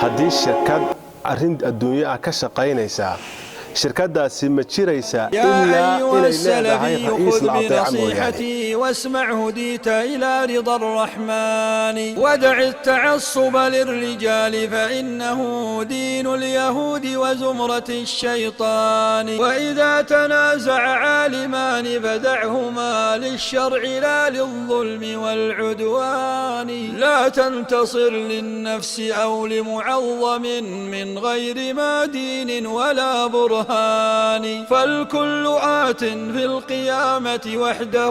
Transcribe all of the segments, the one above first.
Haddii shirkad arrin adduunyo ah ka shaqaynaysaa, shirkadaasi ma jiraysaa يا ilaa أيها inay leedahay السلفي ra'iis خذ la adeeca mooyaane. بنصيحتي واسمع، هديت إلى رضا الرحمن. ودع التعصب للرجال، فإنه دين اليهود وزمرة الشيطان. وإذا تنازع عالمان فدعهما للشرع لا للظلم والعدوان. لا تنتصر للنفس أو لمعظم من غير ما دين ولا برهان، فالكل آت في القيامة وحده،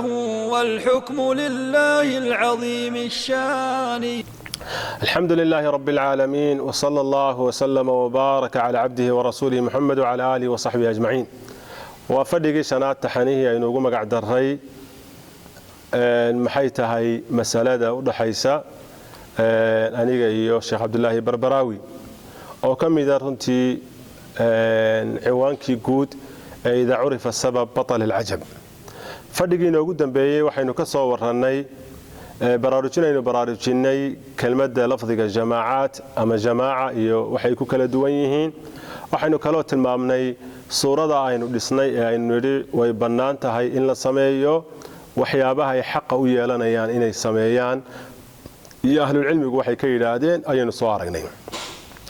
والحكم لله العظيم الشان. الحمد لله رب العالمين، وصلى الله وسلم وبارك على عبده ورسوله محمد وعلى آله وصحبه أجمعين. Waa fadhigii shanaad taxanihii aynu ugu magac daray "Maxay tahay masalada u dhaxaysa aniga iyo Sheekh Cabdulaahi Barbaraawi?", oo ka mida runtii ciwaankii guud ee "إذا عرف السبب بطل العجب". Fadhigii inoogu dambeeyey waxaynu ka soo warannay baraarujinaynu baraarujinay kelmadda lafdiga jamaacaat ama jamaaca iyo waxay ku kala duwan yihiin. Waxaynu kaloo tilmaamnay suurada aynu dhisnay ee aynu nidhi way bannaan tahay in la sameeyo, waxyaabaha ay xaqa u yeelanayaan inay sameeyaan iyo ahlulcilmigu waxay ka yidhaahdeen ayaynu soo aragnay.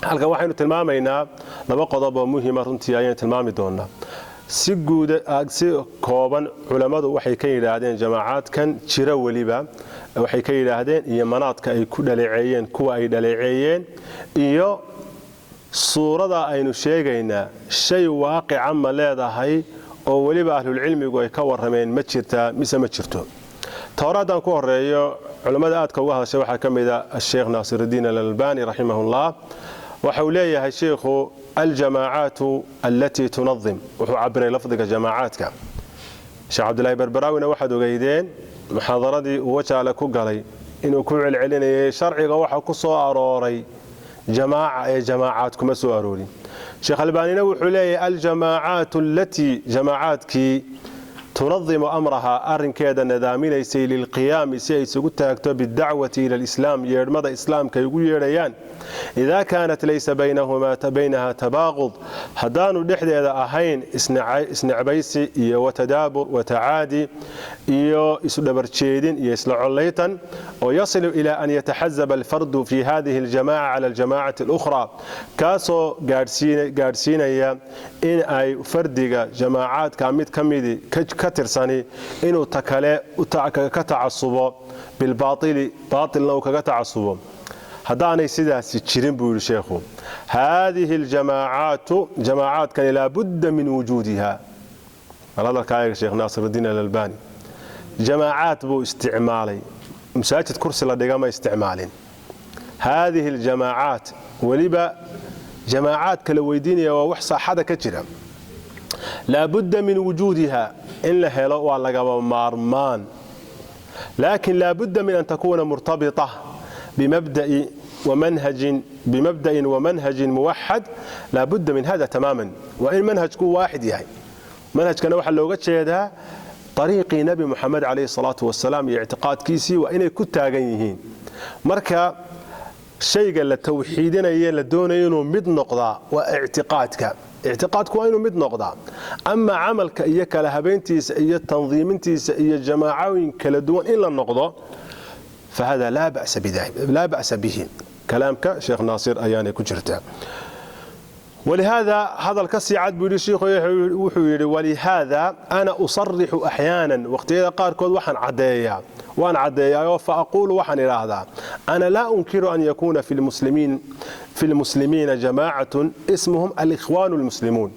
Halkan waxaynu tilmaamaynaa laba qodob oo muhima runtii ayaynu tilmaami doonaa, si guud, si kooban culammadu waxay ka yidhaahdeen jamaacaadkan jira, weliba waxay ka yidhaahdeen iyo manaadka ay ku dhaleeceeyeen kuwa ay dhaleeceeyeen, iyo suurada aynu sheegaynaa shay waaqica ma leedahay oo weliba ahlulcilmigu ay ka warrameen, ma jirtaa mise ma jirto? Ta hore haddaan ku horeeyo, culammada aadka uga hadashay waxaa ka mid a Asheekh Naasirudiin Alalbani raximahullah. Waxa uu leeyahay sheikhu: "الجماعات التي تنظم", wuxuu cabiray lafdiga jamaacaadka. Sheekh Cabdilaahi Barbaraawina waxaad ogeydeen muxaadaradii uu Wajaale ku galay inuu ku celcelinayay sharciga waxa ku soo arooray jamaaca ee jamaacaad kuma soo aroorin. Sheekh Albaanina wuxuu leeyahay: "الجماعات التي", jamaacaadkii, "تنظم أمرها", arrinkeeda nadaaminaysay, "للقيام", si ay isugu taagto, "بالدعوة إلى الإسلام", yeedhmada islaamka ay ugu yeedhayaan, "إذا كانت ليس بينها تباغض", haddaanu dhexdeeda ahayn isnecbaysi iyo وتدابر وتعادي iyo isu dhabarjeedin iyo isla collaytan, oo "يصل إلى أن يتحزب الفرد في هذه الجماعة على الجماعة الأخرى", kaasoo gaadhsiinaya in ay fardiga jamaacaadka mid ka midi ka tirsani inuu ta kale ka tacasubo, "بالباطل", baatilna uu kaga tacasubo, haddaanay sidaasi jirin, buu yidhi sheekhu, "هذه الجماعات", jamaacaadkani, "لا بد من وجودها". Hadalka ayaga Sheekh Naasirudiin Alalbani jamaacaad buu isticmaalay, masaajid kursi la dhigama isticmaalin. هذه الجماعات, weliba jamaacaadka la weydiinaya waa wax saaxada ka jira. "لا بد من وجودها", in la helo waa lagaba maarmaan, laakin "لا بد من أن تكون مرتبطة بمبدأ ومنهج موحد". لا بد من هذا تماما, waa in manhajku waaxid yahay. Manhajkana waxaa looga jeedaa ariiqii Nebi Moxamed calayhi salaatu wasalaam iyo ictiqaadkiisii waa inay ku taagan yihiin. Marka shayga la tawxiidinaye la doonayo inuu mid noqdaa waa ictiqaadka. Ictiqaadku waa inuu mid noqdaa, ama camalka iyo kala habeyntiisa iyo tandiimintiisa iyo jamaacooyin kala duwan in la noqdo, فهذا لا بأس به. Kalaamka Sheekh Naasir ayaanay ku jirtaa. ولهذا, hadal ka sii cad buu yidhi shiikhu, wuxuu yidhi: "ولهذا أنا أصرح أحيانا", waqtiyada qaarkood waxaan caddeeyaa, waan caddeeyaayoo, "فأقول", waxaan idhaahdaa, "أنا لا أنكر أن يكون في المسلمين جماعة اسمهم الإخوان المسلمون،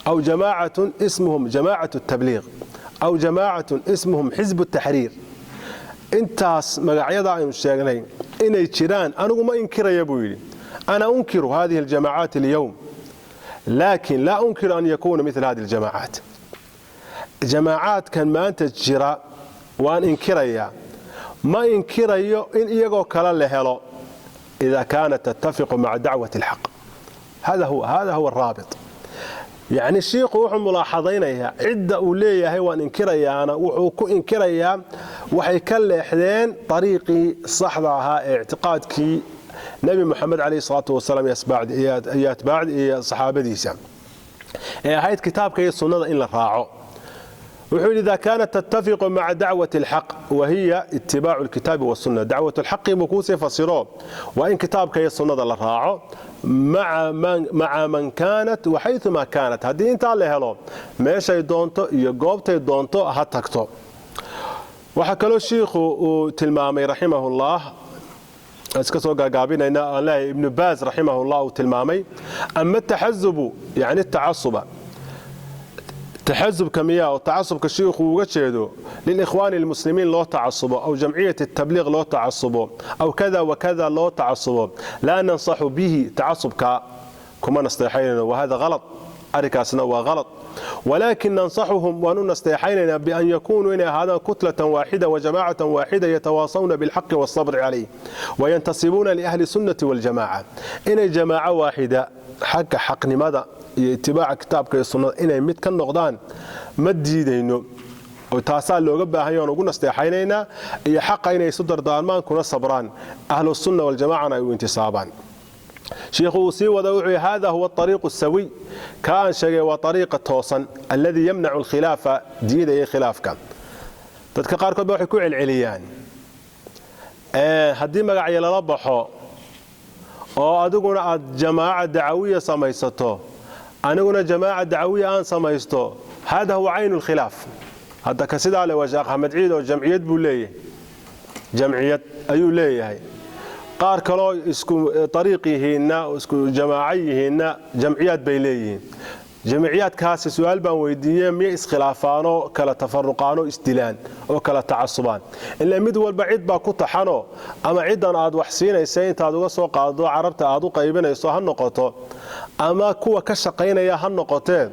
أو جماعة اسمهم جماعة التبليغ، أو جماعة اسمهم حزب التحرير". Intaas magacyada aynu sheegnay inay jiraan anigu ma inkiraya, buu yidhi. "أنا أنكر هذه الجماعات اليوم، لكن لا أنكر أن يكون مثل هذه الجماعات". Jamaacaadkan maanta jira waan inkirayaa, ma inkirayo in iyagoo kale la helo, إذا كانت تتفق مع دعوة الحق. هذا هو الرابط. Yacni shiikhu wuxuu mulaaxadaynayaa cidda uu leeyahay waan inkirayaana, wuxuu ku inkirayaa waxay ka leexdeen ariiqii saxda ahaa ee ictiqaadkii. Nebi Moxamed calayhi salaatu wasalaam iyo atbaacd iyo saxaabadiisa ee ahayd kitaabka iyo sunnada in la raaco. Wuxuu yidhi: ida kaanat tattafiqu maca dacwati alxaq, wahiya itibaacu alkitaabi wasunna. Dacwat alxaqi buu kuusii fasiro, waa in kitaabka iyo sunnada la raaco maca man kaanat waxayuma kaanat. Haddii intaa la helo, meeshay doonto iyo goobtay doonto ha tagto. Waxaa kaloo shiikhu uu tilmaamay raximahullah, iska soo gaagaabinayna aan leeyahay, Ibnu Baaz raximahullah uu tilmaamay: ama taxazubu, yani tacasuba, taxasubka miyaa oo tacasubka shiikhu uga jeedo lilikhwaani almuslimiin loo tacasubo aw jamciyat tabliiq loo tacasubo aw kada wakada loo tacasubo, laa nansaxu bihi, tacasubka kuma nasteexaynayno, wahada halad, arrinkaasna waa halad. Walaakin nansaxuhum, waan u nasteexaynaynaa, bian yakuunuu, inay ahaadaan, kutlatan waaxida wajamaacatan waaxida, yatawaasawna bilxaqi waasabri calayh, wayantasibuuna liahli sunnati waljamaaca. Inay jamaaco waaxida xagga xaqnimada iyo itibaaca kitaabka iyo sunnada inay mid ka noqdaan ma diidayno, oo taasaa looga baahan yahay, oon ugu nasteexaynaynaa, iyo xaqa inay isu dardaarmaan kuna sabraan, ahlu sunna waljamaacana ay u intisaabaan. Shiikhu uu sii wada, wuxuu: hada huwa ariiqu sawiy, ka aan sheegay waa ariiqa toosan, alladii yamnacu alkhilaafa, diidaya khilaafka. Dadka qaarkood ba waxay ku celceliyaan, haddii magacyo lala baxo oo adiguna aad jamaaca dacawiya samaysato, aniguna jamaaca dacawiya aan samaysto, hada huwa caynu lkhilaaf. Hadda ka sidaa le waa Sheekh Axmed Ciid, oo jamciyad buu leeyahay, jamciyad ayuu leeyahay. Qaar kaloo isku ariiq yihiinna, isku jamaaco yihiinna, jamciyaad bay leeyihiin. Jamciyaadkaasi su-aal baan weydiiye: miyay iskhilaafaanoo kala tafaruqaanoo isdilaan oo kala tacasubaan? Ilaa mid walba cid baa ku taxanoo, ama ciddan aad wax siinaysa intaad uga soo qaado Carabta aad u qaybinayso ha noqoto, ama kuwa ka shaqaynaya ha noqotee,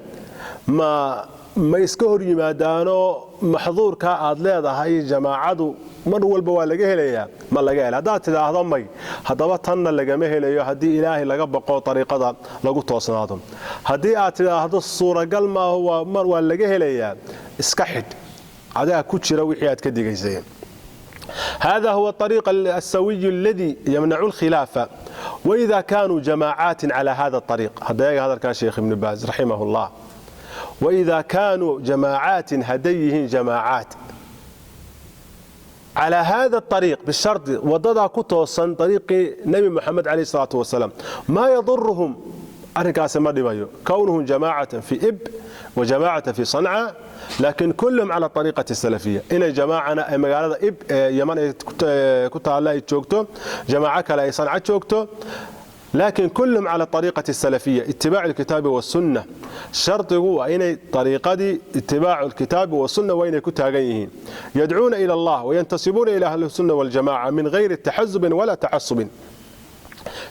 ma iska hor yimaadaanoo maxduurkaa aad leedahay jamaacadu mar walba waa laga helayaa? Ma laga hela? Haddaad tidhaahdo may, haddaba tanna lagama helayo haddii Ilaahay laga baqo, ariiqada lagu toosnaado. Haddii aad tidhaahdo suuragal maaho, mar waa laga helayaa, iska xidh, adaa ku jira wixii aad ka digaysay. هذا هو الطريق السوي الذي يمنع الخلاف. وإذا كانوا جماعات على هذا الطريق، هذا كان شيخ ابن باز رحمه الله، وإذا كانوا جماعات، hadday yihiin جماعات على هذا الطريق، بالشرط wadadaa ku toosan طريقii Nebi Moxamed عليه الصلاة والسلام، ما يضرهم, arrinkaasi ma dhibayo, كونهم جماعة في إب وجماعة في صنعاء، لكن كلهم على طريقة السلفية. Inay jamaacana ay magaalada Ib ee Yaman ay ku taalla ay joogto, jamaaco kale ay Sanca joogto, لكن كلهم على طريقة السلفية، اتباع الكتاب والسنة. شرطه waa طريقة اتباع الكتاب والسنة وإنay ku taagan yihiin، يدعون إلى الله وينتسبون إلى أهل السنة والجماعة من غير تحزب ولا تعصب.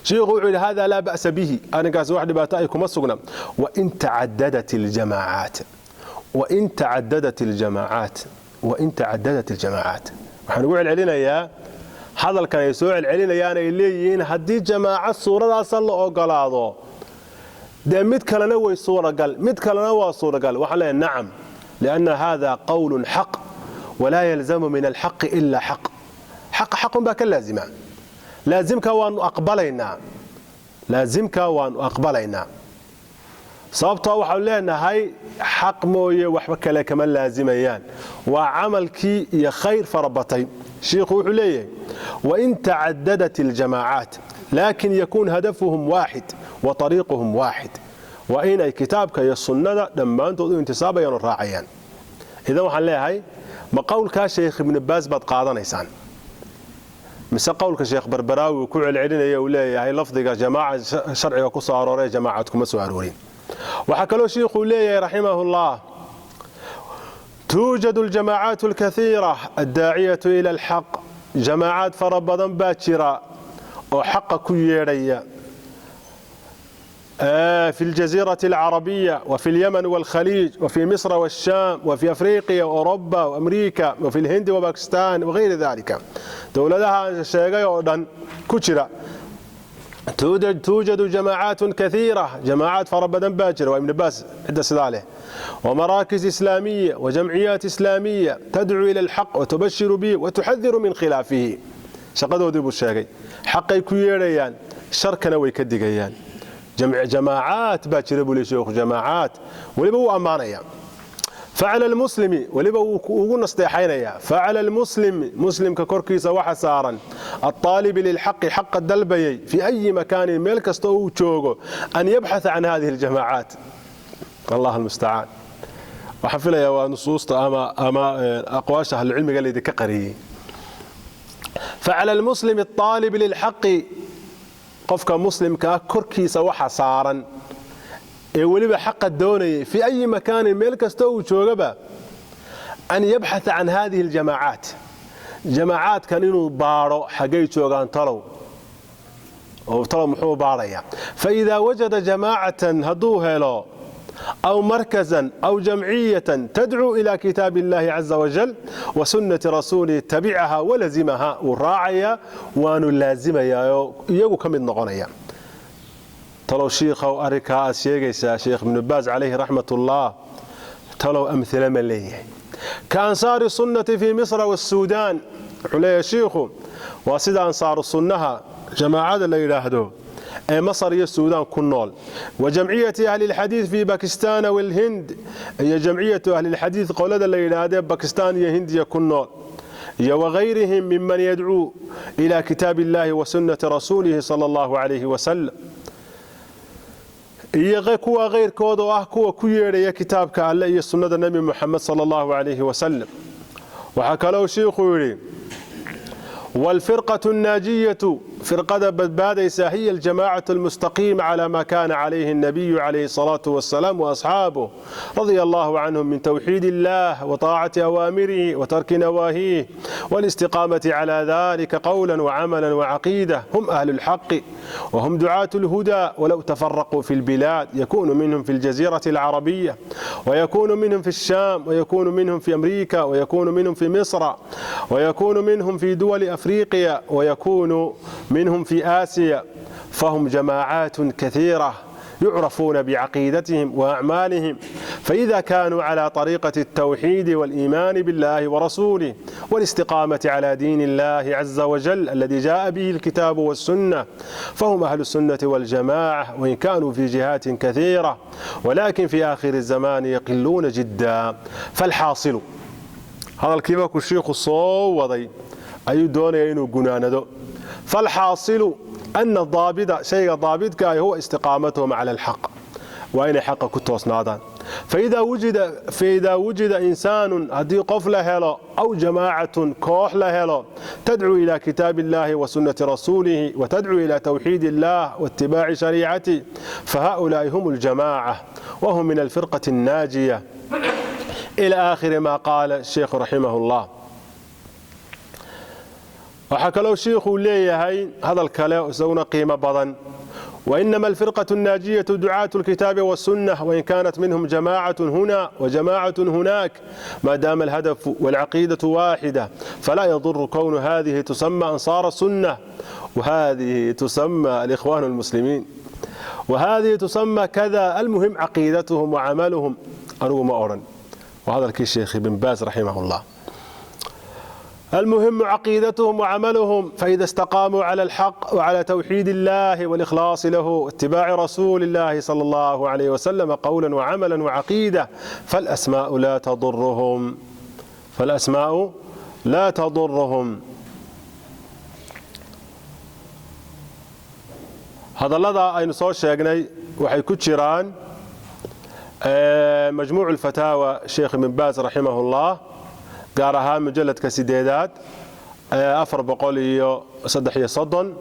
Shiikhu wuxuu yidhi: hada laa ba'sa bihi, arrinkaasi wax dhibaato ay kuma sugna. Wain tacadadat iljamaacaat, wain tacadadat iljamaacaat, wain tacadadat iljamaacaat. Waxaan ugu celcelinayaa hadalkan ay soo celcelinayaan, ay leeyihiin haddii jamaaco suuradaasa la ogolaado, dee mid kalena way suuragal, mid kalena waa suuragal. Waxaan leeyahay: nacam, lianna hada qowlun xaq, walaa yalzamu min alxaqi ila xaq. Xaqa xaqun baa ka laazima. Laazimka waanu aqbalaynaa, laazimka waanu aqbalaynaa, sababtoo waxaanu leenahay xaq mooye waxba kale kama laazimayaan, waa camalkii iyo khayr farabatay. Shiikhu wuxuu leeyahay: wain tacadadat iljamaacaat, laakin yakuun hadafuhum waaxid wa ariiquhum waaxid, waa inay kitaabka iyo sunnada dhammaantood u intisaabayaan oo raacayaan. Idan waxaan leeyahay: ma qowlkaa Sheekh Ibnu Baas baad qaadanaysaan, mise qowlka Sheekh Barbaraawi uu ku celcelinaya, uu leeyahay lafdiga jamaaca sharciga ku soo arooray, jamaacad kuma soo aroorin? Waxaa kaloo shiikhuu leeyahay raximahullah: توجد الجماعات الكثيرة الداعية إلى الحق. Jamaacaad fara badan baa jira oo xaqa ku yeedhaya في الجزيرة العربية وفي اليمن والخليج وفي مصر والشام وفي أفريقيا وأوروبا وأمريكا وفي الهند وباكستان وغير ذلك. Dowladaha sheegay oo dhan ku jira. توجد جماعات كثيرة, جماعات fara badan baa jira, waa Ibn Baas cidda sidaa leh, ومراكز إسلامية وجمعيات إسلامية تدعو إلى الحق وتبشر به وتحذر من خلافه. Shaqadoodii buu sheegay, xaqay ku yeedhayaan. Sharkana way ka digayaan. Jamaacaat baa jira buu le sheekhu, jamaacaat weliba wuu ammaanaya. Facala almuslimi, weliba wuu ugu nasteexaynayaa. Facala almuslimi, muslimka korkiisa waxa saaran, alطaalibi lilxaqi, xaqa dalbayay, fii ayi makaanin, meel kasta oo uu joogo, an yabxaa can hadihi aljamaacaat. Allah almustacaan. Waxaan filayaa waa nusuusta ama aqwaasha ahlucilmiga laydinka qariyey. Facala almuslimi alطaalibi lilxaqi, qofka muslimka ah korkiisa waxa saaran ee weliba xaqa doonayay, fii ayi makaanin, meel kasta uu joogaba, an yabxaa can hadihi aljamaacaat, jamaacaadkan inuu baadho, xaggay joogaan talow, oo talow muxuu baadhayaa? Faidaa wajada jamaacatan, hadduu helo, aw markazan aw jamciyatan tadcuu ila kitaab illahi caza wajal wa sunnati rasuulihi, tabicaha walazimaha, wuu raacayaa waanu laazimayaa oo iyagu ka mid noqonaya. Talow shiikhow, arrinkaa aad sheegaysaa, Sheekh Ibnu Baas calayhi raxmat ullah, talow amhila ma leeyahay? Ka ansaari sunnati fii Misra waasuudaan, wuxuu leeyahay shiikhu, waa sida ansaaru sunnaha jamaacada la yidhaahdo ee Masar iyo Suudaan ku nool, wa jamciyati ahli lxadiid fii Bakistan walhind, iyo jamciyatu ahlilxadiid qolada la yidhaahdee Bakistan iyo Hindiya ku nool, iyo wagayrihim miman yadcuu ila kitaab illahi wa sunnati rasuulihi sala allahu calayhi wasalam, iyo kuwa kayrkood oo ah kuwa ku yeedhaya kitaabka Alle iyo sunnada Nebi Muxamed sala allahu calayhi wasalam. Waxaa kaloo shiikhuu yidhi: wاlfirqaة الnaajiyatu, firqada badbaadaysa, hiya aljamaacaة اlmustaqiima clى ma kana calayhi الnabiyu calayhi الsalaaةu wasalaam waasxaabuh radia allahu canhum min towxiid illah waطaacati awaamirihi watarki nawaahiih wاlistiqaamati clى dalika qowla wacamala wacaqiida. Hum ahlu اlxaqi whum ducaaة اlhuda walow tafaraquu fi اlbilaad. Yakunu minhum fi اljaziiraة اlcarabiya, wayakunu minhum fi الshaam, wayakunu minhum fi amriika, wayakunu minhum fi misra, wayakunu minhum fi duwali أفريقيا، ويكون منهم في آسيا. فهم جماعات كثيرة يعرفون بعقيدتهم وأعمالهم، فإذا كانوا على طريقة التوحيد والإيمان بالله ورسوله والاستقامة على دين الله عز وجل الذي جاء به الكتاب والسنة، فهم أهل السنة والجماعة وإن كانوا في جهات كثيرة، ولكن في آخر الزمان يقلون جدا. فالحاصل، هذا الكيبك الشيخ الصوضي ayuu doonaya inuu gunaanado. Falxaasilu ana daabida, shayga daabidka ahi, huwa istiqaamatuhum cala alxaq, waa inay xaqa ku toosnaadaan. Faidaa wujida insaanun, haddii qof la helo, aw jamaacatun, koox la helo, tadcuu ila kitaabi illahi wa sunnati rasuulihi wa tadcuu ila tawxiid illah waitibaaci shariicatih, fahaؤulaa'i hum اljamaaca wahum min alfirqati الnaajiya, ila aakhiri ma qaala sheikhu raximah اllah. Waxaa kaloo shiikhuu leeyahay hadal kale isaguna qiimo badan: وإنما الفرقة الناجية دعاة الكتاب والسنة، وإن كانت منهم جماعة هنا وجماعة هناك، ما دام الهدف والعقيدة واحدة، فلا يضر كون هذه تسمى أنصار السنة، وهذه تسمى الإخوان المسلمين، وهذه تسمى كذا، المهم عقيدتهم وعملهم. Anigu ma odhan, waa hadalkii Sheekh Ibn Baas raximah ullah. المهم عقيدتهم وعملهم، فإذا استقاموا على الحق وعلى توحيد الله والإخلاص له واتباع رسول الله صلى الله عليه وسلم قولا وعملا وعقيدة، فالأسماء لا تضرهم، فالأسماء لا تضرهم. Hadallada aynu soo sheegnay waxay ku jiraan majmuuc alfataawa Sheekh Ibn Baas raximahullah, gaar ahaan mujalladka sideedaad, 433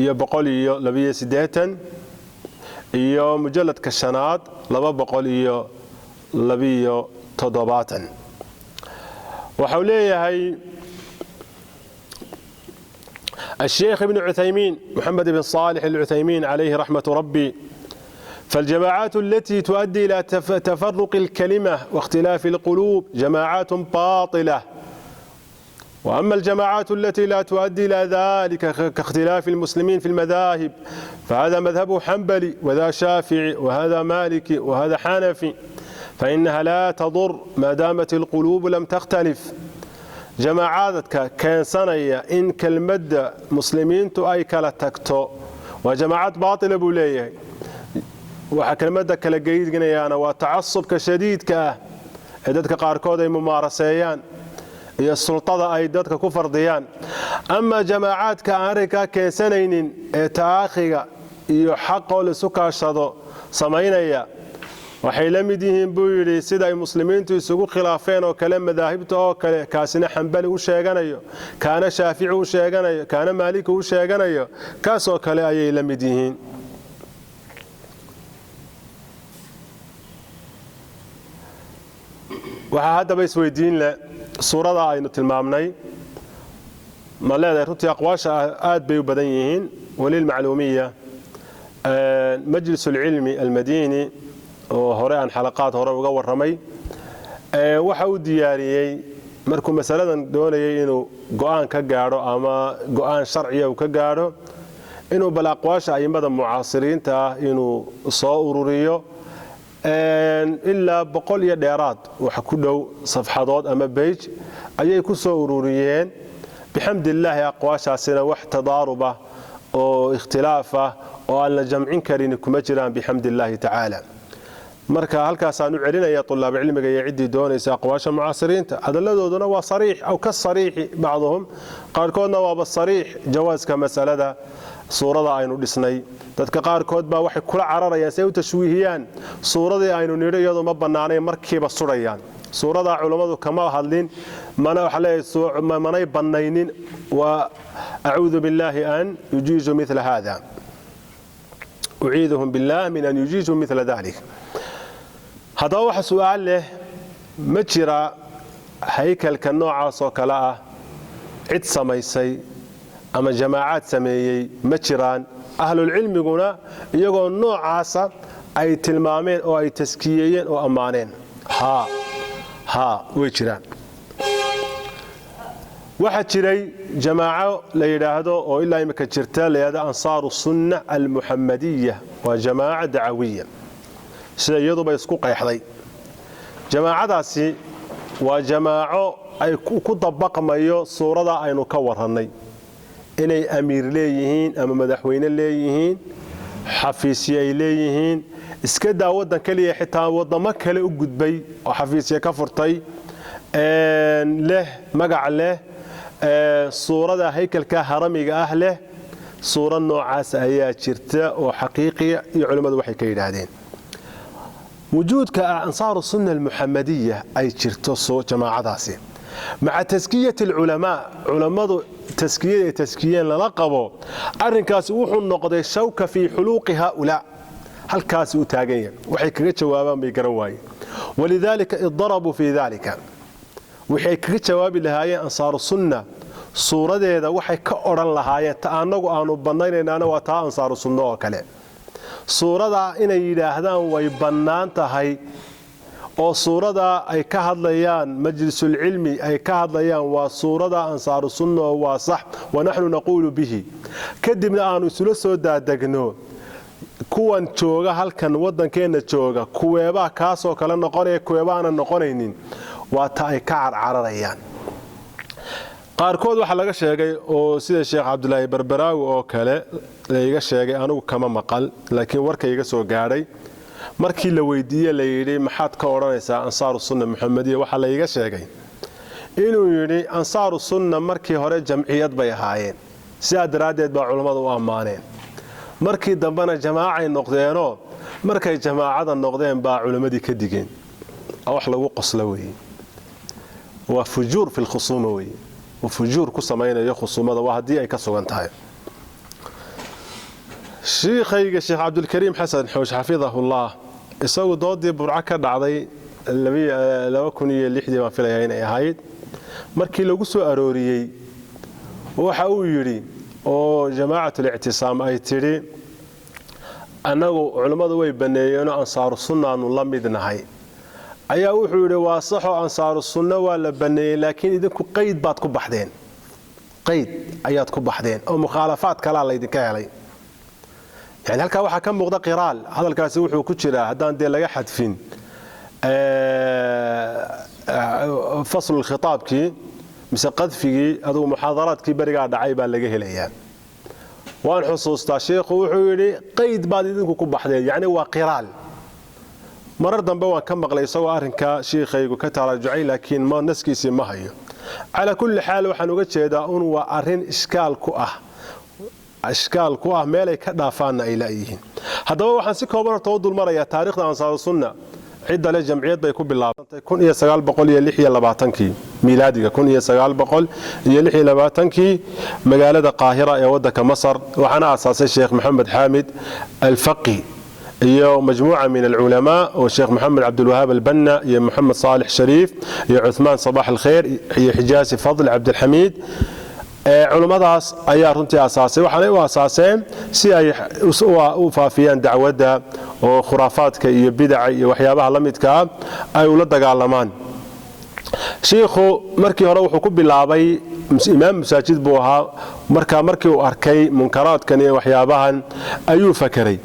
iyo 182, iyo mujalladka shanaad, 272. Waxau leeyahay الشيخ ابن عثيمين، محمد بن صالح العثيمين عليه رحمة ربي: فالجماعات التي تؤدي إلى تفرق الكلمة واختلاف القلوب جماعات باطلة، وأما الجماعات التي لا تؤدي إلى ذلك، كاختلاف المسلمين في المذاهب، فهذا مذهبه حنبلي وذا شافعي وهذا مالكي وهذا حنفي، فإنها لا تضر ما دامت القلوب لم تختلف. Jamaacaadka keensanaya in kelmadda muslimiintu ay kala tagto waa jamaacad baatila, buu leeyahay. Waxaa kelmadda kala geydinayaana waa tacasubka shadiidka ah ee dadka qaarkood ay mumaaraseeyaan iyo sultada ay dadka ku fardiyaan. Ama jamaacaadka aan arrinkaa keensanaynin ee ta'aakhiga iyo xaqoo laisu kaashado samaynaya, waxay la mid yihiin, buu yidhi, sida ay muslimiintu isugu khilaafeen oo kale madaahibta oo kale, kaasina Xambali u sheeganayo, kaana Shaafici u sheeganayo, kaana Maaliki u sheeganayo, kaasoo kale ayay la mid yihiin. Waxaa haddaba isweydiin leh, suurada aynu tilmaamnay ma leedahay? Runtii aqwaasha aad bay u badan yihiin. Walilmacluumiya, Majlis Ulcilmi Almadiini oo hore aan xalaqaad hore uga warramay, waxa uu diyaariyey markuu masaladan doonayay inuu go'aan ka gaadho ama go'aan sharciya uu ka gaadho, inuu bal aqwaasha a'immada mucaasiriinta ah inuu soo ururiyo, ilaa 100 iyo dheeraad wax ku dhow safxadood ama beyj ayay ku soo ururiyeen. Bixamdillaahi, aqwaashaasina wax tadaarubah oo ikhtilaaf ah oo aan la jamcin karin kuma jiraan, bixamdi illaahi tacaala. Marka halkaasaan u celinaya tulaab cilmiga iyo ciddii doonaysa aqwaasha mucaasiriinta. Hadalladooduna waa sariix aw ka sariixi bacduhum, qaarkoodna waaba sariix jawaaska masalada suurada aynu dhisnay. Dadka qaarkood baa waxay kula cararayaan si ay u tashwiihiyaan suuradii aynu nidho iyadu ma bannaanayn, markiiba sudhayaan suuradaa culammadu kama hadlin, mana waxa leeyahay manay bannaynin. Wa acuudu billaahi an yujiizu mila hada, uciiduhum billah min an yujiizuu mila dalik. Haddaba waxa su'aal leh, ma jira haykalka noocaas oo kale ah cid samaysay ama jamaacaad sameeyey? Ma jiraan ahlulcilmiguna iyagoo noocaasa ay tilmaameen oo ay taskiyeeyeen oo ammaaneen? Haa haa, way jiraan. Waxaa jiray jamaaco la yidhaahdo oo ilaa imika jirta, la yidhahdo Ansaaru Sunna Almuxamadiya. Waa jamaaca dacawiya sida iyaduba isku qeexday. Jamaacadaasi waa jamaaco ay ku dabaqmayo suurada aynu ka warrannay, inay amiir leeyihiin ama madaxweyne leeyihiin, xafiisyo ay leeyihiin, iska daa waddan keliya, xitaa waddamo kale u gudbay oo xafiisya ka furtay, leh magac, leh suurada haykalka haramiga ah leh. Suurad noocaas ayaa jirta oo xaqiiqiya iyo culimmadu waxay ka yidhaahdeen wujuudka Ansaaru Sunna Almuxamadiya ay jirto jamaacadaasi, maca taskiyati alculamaa, culammadu taskiyada ay taskiyeen lala qabo, arrinkaasi wuxuu noqday shawka fii xuluuqi haaulaa. Halkaasi u taagan yahay, waxay kaga jawaabaan bay garan waayeen. Walidaalika iddarabuu fii dalika. Waxay kaga jawaabi lahaayeen Ansaaru Sunna suuradeeda, waxay ka odhan lahaayeen ta annagu aanu bannaynaynaana waa taa Ansaaru Sunna oo kale, suuradaa inay yidhaahdaan way bannaan tahay oo suuradaa ay ka hadlayaan Majlisulcilmi ay ka hadlayaan waa suurada Ansaaru Sunna oo waa sax, wanaxnu naquulu bihi. Kadibna aanu isula soo daadegno kuwan jooga halkan waddankeenna jooga, kuweebaa kaasoo kale noqonaya, kuweebaana noqonaynin, waa ta ay ka carcararayaan qaarkood. Waxaa laga sheegay oo sida Sheekh Cabdulaahi Barbaraawi oo kale laiga sheegay, anigu kama maqal laakiin warka iga soo gaadhay, markii la weydiiye la yidhi maxaad ka odhanaysaa Ansaaru Sunna Muxamadiya, waxaa laiga sheegay inuu yidhi Ansaaru Sunna markii hore jamciyad bay ahaayeen, sidaa daraaddeed baa culammadu u ammaaneen, markii dambena jamaacay noqdeenoo markay jamaacada noqdeen baa culammadii ka digeen. Wax lagu qoslo weeye, waa fujuur fi lkhusuuma weeye, fujuur ku samaynayo khusuumada, waa haddii ay ka sugan tahay. Shiikhayga Sheekh Cabdulkariim Xasan Xoosh, xafidahullah, isagu doodii Burco ka dhacday 2006dii baan filayaa inay ahayd, markii lagu soo arooriyey waxa uu yidhi oo Jamaacat Lictisaam ay tidhi annagu culummadu way banneeyeenoo Ansaaru Sunnaanu la mid nahay, ayaa wuxuu yidhi waa saxoo Ansaaru Sunno waa la banneeyey, laakiin idinku qayd baad ku baxdeen, qayd ayaad ku baxdeen oo mukhaalafaad kalaa laydinka helay. Yani halkaa waxaa ka muuqda qiraal. Hadalkaasi wuxuu ku jiraa, haddaan dee laga xadfin, faslu khitaabkii Mise qadfigii adugu muxaadaraadkii berigaa dhacay baa laga helayaa. Waan xusuustaa, sheikhu wuxuu yidhi: "Qayd baad idinku ku baxdeen." Yacni waa qiraal. Marar dambe waan ka maqlay isagoo arrinkaa shiikhaygu ka taraajucay, laakiin ma naskiisii ma hayo. Calaa kulli xaal, waxaan uga jeedaa un waa arrin ishkaal ku ah, meelay ka dhaafaanna ay la'yihiin. Haddaba waxaan si kooban horta u dulmarayaa taarikhda Ansaaru Sunna. Cidda le jamciyad bay ku bilaabantay 1926-kii miilaadiga, 1926-kii, magaalada Qaahira ee waddanka Masar. Waxaana aasaasay Sheekh Maxamed Xaamid Alfaqi iyo majmuuca min alculamaa, oo Sheekh Maxamed Cabdulwahaab Albanna iyo Maxamed Saalix Shariif iyo Cuthmaan Sabax Alkhayr iyo Xijaasi Fadl Cabdilxamiid. Culummadaas ayaa runtii asaasay. Waxaanay u asaaseen si ay u faafiyaan dacwadda oo khuraafaadka iyo bidaca iyo waxyaabaha la midkaa ay ula dagaalamaan. Shiikhu markii hore wuxuu ku bilaabay, imaam masaajid buu ahaa. Marka markii uu arkay munkaraadkan iyo waxyaabahan ayuu fakeray.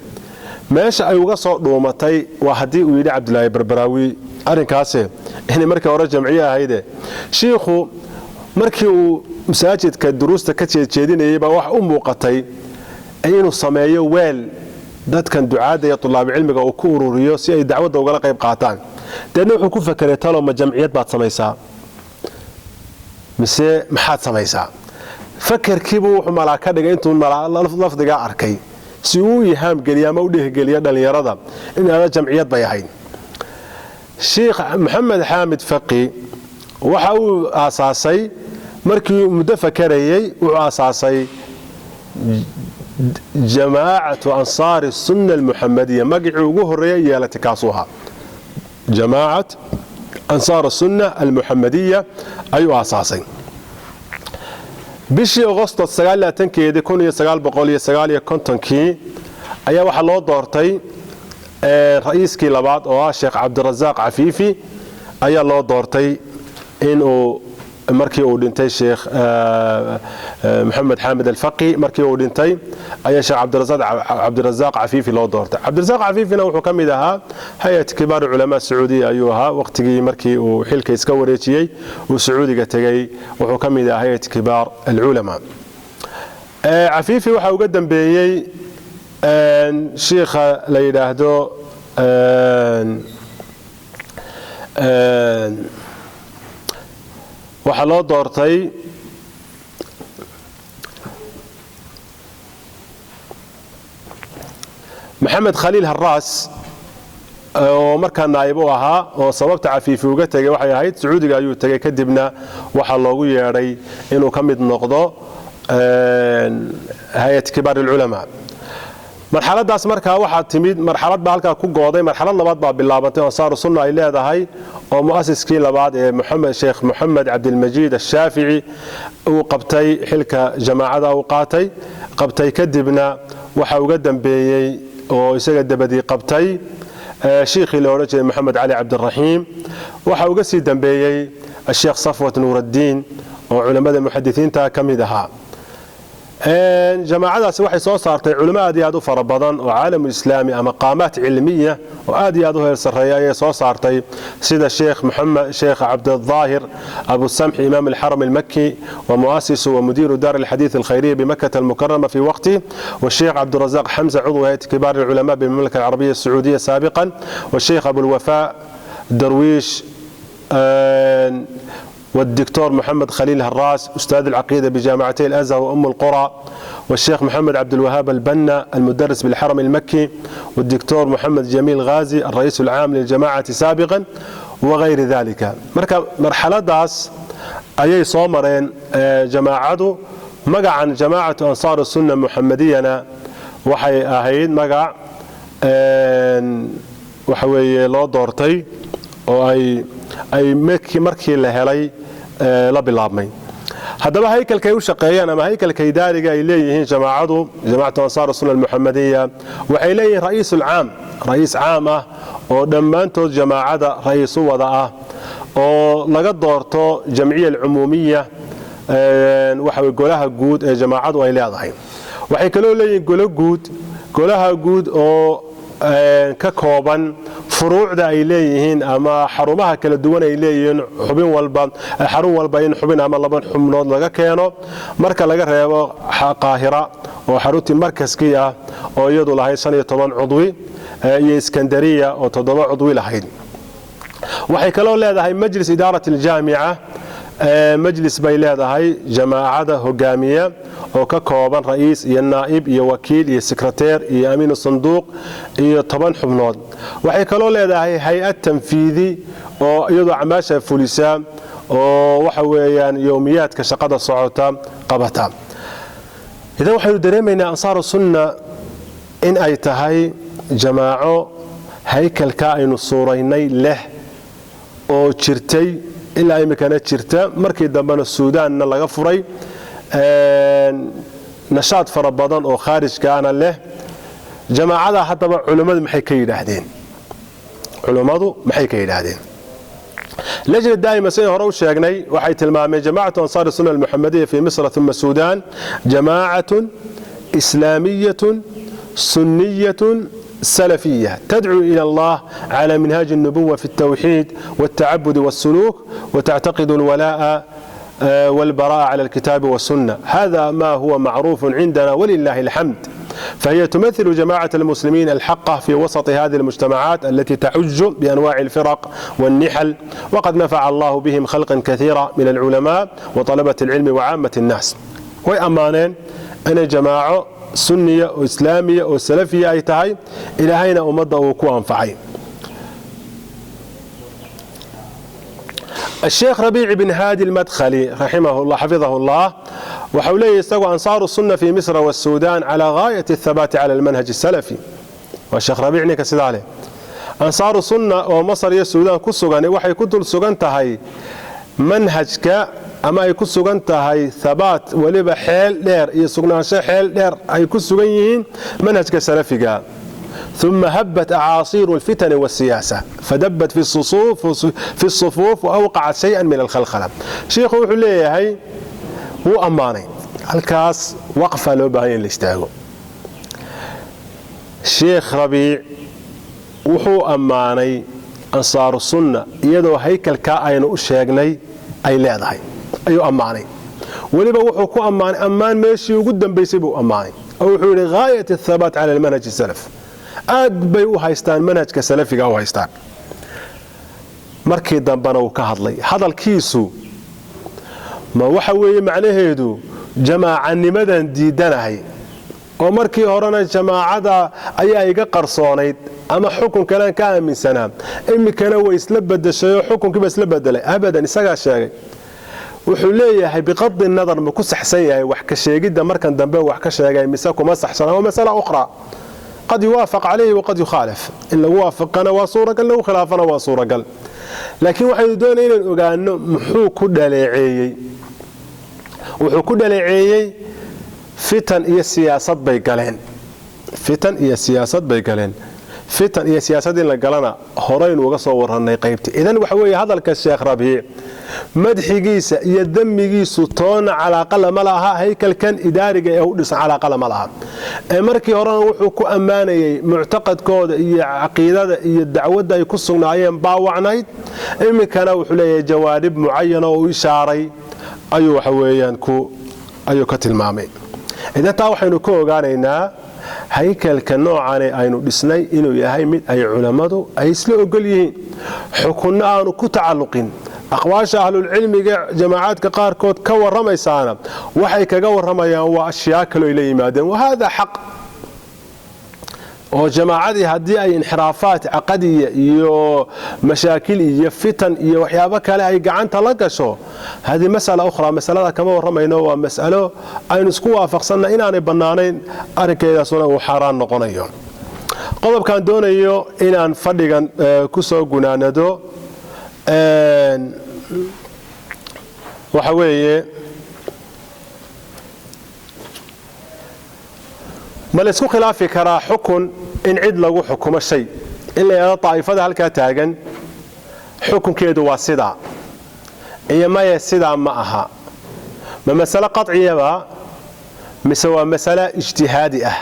Meesha ay uga soo dhuumatay waa haddii uu yidhi Cabdilaahi Barbaraawi arrinkaase inay markii hore jamciye ahayde. Shiikhu markii uu masaajidka duruusta ka jeedjeedinayay baa wax u muuqatay inuu sameeyo weel dadkan ducaadda iyo tulaabicilmiga uu ku ururiyo si ay dacwadda ugala qayb qaataan. Deedna wuxuu ku fakeray: talo ma jamciyad baad samaysaa mise maxaad samaysaa? Fakerkiibuu wuxuu malaa ka dhigay intuu lafdigaa arkay, si uu u ihaamgeliyo ama u dhehgeliyo dhallinyarada in aada jamciyad bay ahayd. Sheikh Maxamed Xaamid Faqi waxa uu aasaasay, markii muddo fakarayey, wuxuu aasaasay Jamaacatu Ansaari Sunna Almuxamadiya. Magacii ugu horreeyay yeelatay kaasuu ahaa, Jamaacat Ansaar Sunna Almuxamadiya ayuu aasaasay. Bishii Ogosto 29-keedii 1959-kii ayaa waxaa loo doortay ra'iiskii labaad, oo ah Sheekh Cabdirasaaq Cafiifi ayaa loo doortay inuu, markii uu dhintay Sheekh Maxamed Xaamid Alfaqi, markii uu dhintay ayaa Sheekh Cabdirasaaq Cafiifi loo doortay. Cabdirasaaq Cafiifina wuxuu ka mid ahaa hay'at kibaar culamaa Sacuudiya ayuu ahaa. Waqtigii markii uu xilka iska wareejiyey, uu Sacuudiga tegey, wuxuu ka mid ahaa hay'at kibaar alculamaa. Cafiifi waxaa uga dambeeyey shiikha la yidhaahdo, waxaa loo doortay Maxamed Khaliil Haraas, oo markaa naayib u ahaa, oo sababta Cafiifi uga tegay waxay ahayd Sacuudiga ayuu tegey, kadibna waxaa loogu yeedhay inuu ka mid noqdo hay'at kibaar alculamaa. Marxaladaas markaa waxaa timid marxalad baa halkaa ku gooday. Marxalad labaad baa bilaabantay oo Ansaaru Sunna ay leedahay, oo mu'asiskii labaad ee Moxamed, Sheekh Moxamed Cabdilmajiid Ashaafici, uu qabtay xilka jamaacada uu qaatay, qabtay. Kadibna waxa uga dambeeyey oo isaga dabadii qabtay shiikhii la odhan jiray Moxamed Cali Cabdiraxiim. Waxa uga sii dambeeyey Asheekh Safwat Nuuraddiin, oo culammada muxadisiinta ka mid ahaa. Jamaacadaasi waxay soo saartay culimo aad iyo aad u fara badan oo caalamulislaami ama qaamaat cilmiya oo aad iyo aad u heer sarreeya ayay soo saartay, sida Sheekh Moxamed, Sheekh Cabdidaahir Abusamxi, imaam alxaram almaki wa mu'asisu wa mudiiru daar alxadiith alkhayriya bimakata almukarama fi waqti, والشيخ عبد الرزاق حمزة، عضو هيئة كبار العلماء بالمملكة العربية السعودية سابقا، والشيخ أبو الوفاء درويش، والدكتور محمد خليل هراس، أستاذ العقيدة بجامعتي الأزهر وأم القرى، والشيخ محمد عبد الوهاب البنا، المدرس بالحرم المكي، والدكتور محمد جميل غازي، الرئيس العام للجماعة سابقا، وغير ذلك. Marxaladaas ayay soo mareen jamaacadu. Magacan Jamaacatu Ansaar Sunna Muxamadiyana waxay ahayd magac waxa weeye loo doortay oo ay markii la helay la bilaabmay. Haddaba haykalkay u shaqeeyaan ama haykalka idaariga ay leeyihiin jamaacadu, Jamaacatu Ansaar Sunna Almuxamadiya, waxay leeyihiin ra'iisul caam, ra'iis caam ah oo dhammaantood jamaacada ra'iis u wada ah, oo laga doorto jamciya alcumuumiya, waxa weye golaha guud ee jamaacadu ay leedahay. Waxay kaloo leeyihiin golo guud, golaha guud oo ka kooban Furuucda ay leeyihiin ama xarumaha kala duwan ay leeyihiin, xubin walba, xarun walba in xubin ama laba xubnood laga keeno, marka laga reebo Qaahira oo xaruntii markaskii ah oo iyadu lahayd 15 cudwi, iyo Iskandariya oo 7 cudwi lahayd. Waxay kaloo leedahay majlis idaarat aljaamica. Majlis bay leedahay jamaacada hogaamiya oo ka kooban ra'iis iyo naa'ib iyo wakiil iyo sekreteer iyo amiinu sanduuq iyo 10 xubnood. Waxay kaloo leedahay hay-ad tanfiidi oo iyadoo acmaasha fulisa oo waxa weeyaan yowmiyaadka shaqada socota qabata. Idan waxaynu dareemaynaa Ansaaru Sunna in ay tahay jamaaco haykalka aynu suuraynay leh oo jirtay ilaa iminkana jirta. Markii dambena Suudaanna laga furay, nashaad fara badan oo khaarijkaana leh jamaacada. Haddaba culimmadu maxay ka yidhaahdeen? Culimmadu maxay ka yidhaahdeen? Lajna daa'ima, sidaan hore u sheegnay, waxay tilmaameen: جماعة أنصار السنة المحمدية في مصر ثم السودان جماعة إسلامية سنية سلفية تدعو إلى الله على منهاج النبوة في التوحيد والتعبد والسلوك، وتعتقد الولاء والبراء على الكتاب والسنة. هذا ما هو معروف عندنا ولله الحمد. فهي تمثل جماعة المسلمين الحقة في وسط هذه المجتمعات التي تعج بأنواع الفرق والنحل، وقد نفع الله بهم خلقا كثيرا من العلماء وطلبة العلم وعامة الناس. Way ammaaneen inay jamaaco sunniya oo islaamiya oo salafiya ay tahay, Ilaahayna ummadda uu ku anfacay. الشيخ ربيع بن هادي المدخلي رحمه الله، حفظه الله، waxau leeyahy isagu: أنصار السنة في مصر والسودان على غاية الثبات على المنهج السلفي. Waa Sheekh Rabiic ninka sidaa leh. Ansaaru Sunna oo Masar iyo Suudaan ku sugan waxay ku dul sugan tahay manhajka ama ay ku sugan tahay thabaat, weliba xeel dheer iyo sugnaansho xeel dheer ay ku sugan yihiin manhajka salafiga. ثم هبت أعاصير الفتن والسياسة فدبت في الصفوف وأوقعت شيئا من الخلخلة. Shiikhu wuxuu leeyahay, wuu ammaanay. Halkaas waqfa loo baahan in la istaago. Sheekh Rabiic wuxuu ammaanay Ansaaru Sunna iyadoo haykalkaa aynu u sheegnay ay leedahay ayuu ammaanay. Weliba wuxuu ku ammaanay ammaan meeshii ugu dambaysay buu ammaanay, oo wuxuu yidhi غاية الثبات على المنهج السلف. Aad bay u haystaan manhajka salafiga u haystaan. Markii dambena uu ka hadlay. Hadalkiisu ma waxa weeye macnaheedu jamaacanimadan diidanahay oo markii horena jamaacada ayaa iga qarsoonayd ama xukunkanaan ka aaminsanaa, iminkana way isla bedeshayoo xukunkiiba isla bedelay? Abadan. Isagaa sheegay. Wuxuu leeyahay, بغض النظر ma ku saxsan yahay wax ka sheegidda markan dambe wax ka sheegay mise kuma saxsana, waa مسألة أخرى، قد يوافق عليه وقد يخالف. In lagu waafaqana waa suuragal, lagu khilaafana waa suuragal. Laakiin waxaynu doonaya inaan ogaano muxuu ku dhaleeceeyey. Wuxuu ku dhaleeceeyey fitan iyo siyaasad bay galeen, fitan iyo siyaasad bay galeen. Fitan iyo siyaasad in la galana horaynu uga soo warannay qaybta. Idan waxa weeye hadalka Sheekh Rabiic madxigiisa iyo damigiisu toona calaaqa lama laha haykalkan idaariga ee u dhisan, calaaqa lama laha. Ee markii horena wuxuu ku ammaanayey muctaqadkooda iyo caqiidada iyo dacwadda ay ku sugnaayeen baawacnayd. Iminkana wuxuu leeyahay jawaanib mucayana oo u ishaaray ayuu waxa weeyaan ku ayuu ka tilmaamay. Idan taa waxaynu ka ogaanaynaa haykalka noocani aynu dhisnay inuu yahay mid ay culammadu ay isla ogol yihiin, xukunno aanu ku tacalluqin. Aqwaasha ahlulcilmiga jamaacaadka qaarkood ka warramaysaana waxay kaga warramayaan waa ashyaa kaloo ay la yimaadeen. وهذا حق, oo jamaacadii haddii ay inxiraafaat caqadiya iyo mashaakil iyo fitan iyo waxyaabo kale ay gacanta la gasho, هذه مسألة أخرى. Masalada kama warramayno. Waa mas'alo aynu isku waafaqsanna inaanay bannaanayn, arrinkeedaasuna uu xaaraan noqonayo. Qodobkaan doonayo inaan fadhigan ku soo gunaanado waxa weeye: ma la isku khilaafi karaa xukun in cid lagu xukumo shay, in la yidhahdo daa'ifada halkaa taagan xukunkeedu waa sidaa iyo maya sidaa ma aha? Ma masalo qaطciyaba mise waa masalo ijtihaadi ah?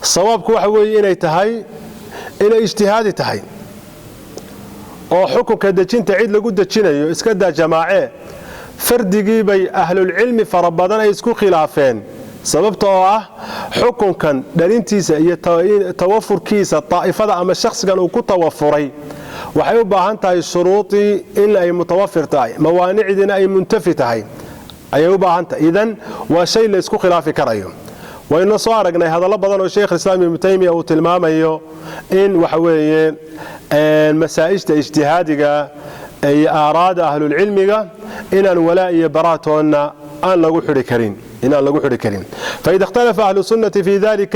Sawaabku waxa weeye inay tahay Inay ijtihaadi tahay oo xukunka dejinta cid lagu dejinayo iska daa jamaacee, fardigii bay ahlulcilmi fara badan ay isku khilaafeen, sababta oo ah xukunkan dhalintiisa iyo tawafurkiisa daa'ifada ama shakhsigan uu ku tawafuray waxay u baahan tahay shuruudii in ay mutawafir tahay, mawaanicdiina ay muntafi tahay ayay u baahan tahay. Idan waa shay la isku khilaafi karayo. Waynu soo aragnay hadallo badan oo Sheikh Islaam Ibn Taymiya uu tilmaamayo in waxa weeye masaa'ijta ijtihaadiga iyo aaraada ahlulcilmiga inaan walaa iyo baraatoonna aan lagu xidhi karin, inaan lagu xidhi karin. فإذا اختلف أهل السنة في ذلك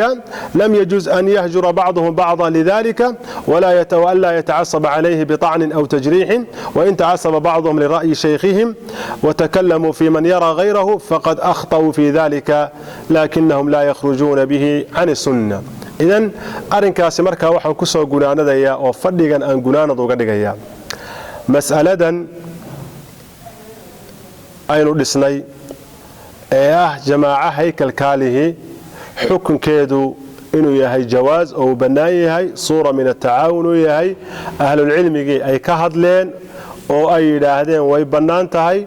لم يجوز أن يهجر بعضهم بعضا لذلك ولا يتعصب عليه بطعن أو تجريح. وإن تعصب بعضهم لرأي شيخهم وتكلموا في من يرى غيره فقد أخطأوا في ذلك، لكنهم لا يخرجون به عن السنة. إذن arrinkaasi markaa waxaan kusoo gunaanadayaa oo fadhigan aan gunaanad uga dhigayaa mas'aladan aynu dhisnay ee ah jamaaca haykalkaalihi xukunkeedu inuu yahay jawaas oo uu bannaan yahay, suura min atacaawun uu yahay. Ahlulcilmigii ay ka hadleen oo ay yidhaahdeen way bannaan tahay.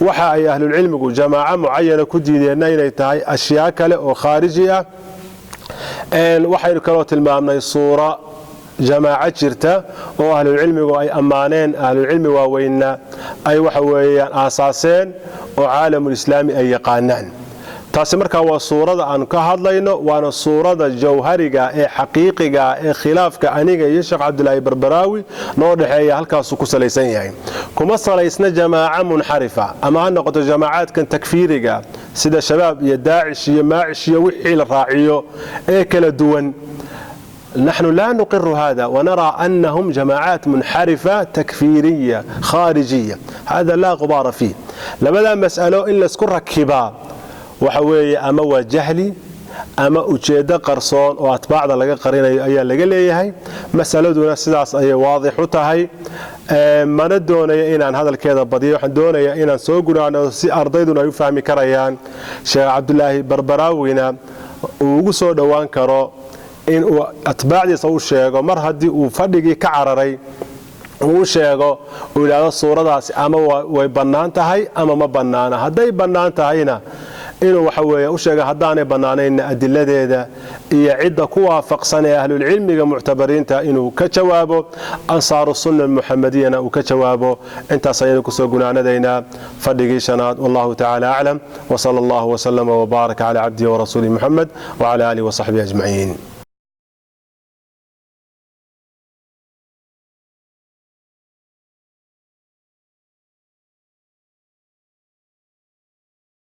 Waxa ay ahlulcilmigu jamaaco mucayana ku diideenna inay tahay ashyaa kale oo khaariji ah. Waxaynu kaloo tilmaamnay suura jamaaco jirta oo ahlulcilmigu ay ammaaneen, ahlulcilmi waaweynna ay waxa weeyaan aasaaseen oo caalamulislaami ay yaqaanaan. Taasi markaa waa suurada aan ka hadlayno, waana suurada jawhariga ee xaqiiqiga ee khilaafka aniga iyo Sheekh Cabdilaahi Barbaraawi noo dhexeeya halkaasuu ku salaysan yahay. Kuma salaysna jamaaco munxarifa ama ha noqoto jamaacaadkan takfiiriga sida Shabaab iyo Daacish iyo Maacish iyo wixii la raaciyo ee kala duwan. نحن لا نقر هذا ونرى أنهم جماعات منحرفة تكفيرية خارجية، هذا لا غبار فيه. لماذا مسألة إلا اسكو ركبا وحوي أما وجهلي ama ujeeddo qarsoon oo atbaacda laga qarinayo ayaa laga leeyahay. Masaladuna sidaas ayay waadix u tahay. Mana doonaya inaan hadalkeeda badiyo, waxaan doonayaa inaan soo gunaano si ardayduna ay u fahmi karayaan, Sheekh Cabdulaahi Barbaraawina uu ugu soo dhowaan karo in uu atbaacdiisa u sheego, mar haddii uu fadhigii ka cararay, uu u sheego, uu yidhaahdo suuradaasi ama way bannaan tahay ama ma bannaana. Hadday bannaan tahayna inuu waxa weeye u sheega, haddaanay bannaanaynna adiladeeda iyo cidda ku waafaqsan ee ahlulcilmiga muctabariinta inuu ka jawaabo, Ansaaru Sunna Almuxamadiyana uu ka jawaabo. Intaas ayaynu kusoo gunaanadaynaa fadhigii shanaad. Wallahu tacaala aclam, wsala allahu wslama wbaaraka cala cabdihi warasuulihi Muxamed wcala aalihi wasaxbihi ajmaciin.